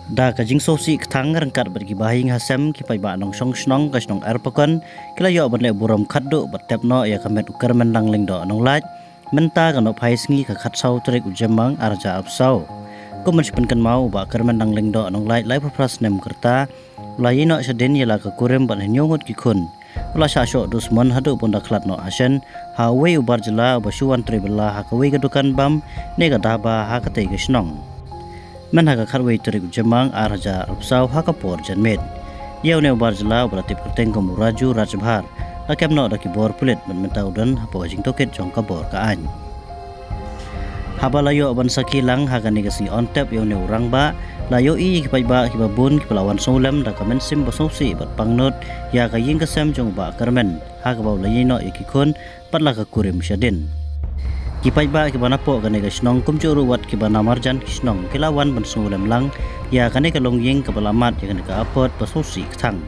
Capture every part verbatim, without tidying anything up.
Da ka jingsngewsih kthang ryngkat bad ki bahaïing hasem, ki paidbah nongshong shnong ka shnong Erpakon ki la ïoh ban leh burom khatduh bad tep noh ïa ka met u Kyrmen Dang Lyngdoh Nonglait, mynta ka nohphai sngi ka khatsaw tarik u Jymmang ar hajar arphew saw. Kum ban sa pynkynmaw, u Bah Kyrmen Dang Lyngdoh Nonglait, laiphew phra snem ka rta, u la ïehnoh shadien ïa la ka kurim bad hynñiew ngut ki khun. U la shah shoh dusmon haduh ba un da khlad noh hashen ha uwei u bar jylla uba shu wan trei bylla ha kawei ka dukan bam ne ka dhaba ha katei ka shnong. Myn ha ka khatwei tarik u Jymmang ar hajar arphew saw ha ka por janmiet, ïa une u bar jylla uba la tip kyrteng kum u Raju Rajbhar la kem noh da ki bor pulit bad mynta u don hapoh ka jingtohkit jong ka bor ka aiñ. Haba la ïoh ban sakhi lang ha kane ka sngi on tep ïa une u rangbah, la ïohi ïa ki paidbah kiba bun kiba la wan sngewlem da ka mynsiem ba sngewsih bad pangnud ïa ka ïing ka sem jong u Bah Kyrmen, ha kaba u la ïehnoh ïa ki khun bad la ka kurim shadien. Ki paidbah kiba napoh kane ka shnong kumjuh ruh wat kiba na marjan ki shnong ki la wan ban sngewlem lang ïa kane ka longïing kaba la mad ïa kane ka apot ba sngewsih kthang.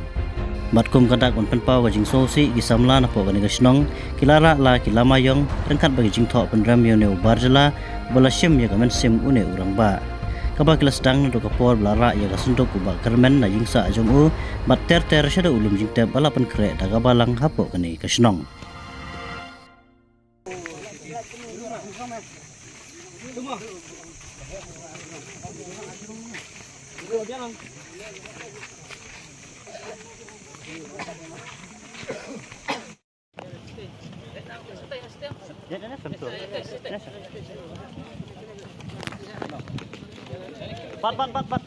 Bad kum ka dak ban pynpaw ka jingsngewsih, ki samla napoh kane ka shnong ki la rah la ki lama ïong ryngkat bad ki jingthoh pynrem ïa une u bar jylla ba la shim ïa ka mynsiem une u rangbah, kaba ki la sdang naduh ka por ba la rah ïa ka synduk u Bah Kyrmen na ïing sah jong u bad ter ter shaduh u lum jingtep ba la pynkhreh da ka balang hapoh kane ka shnong. Pat, pat, pat, pat.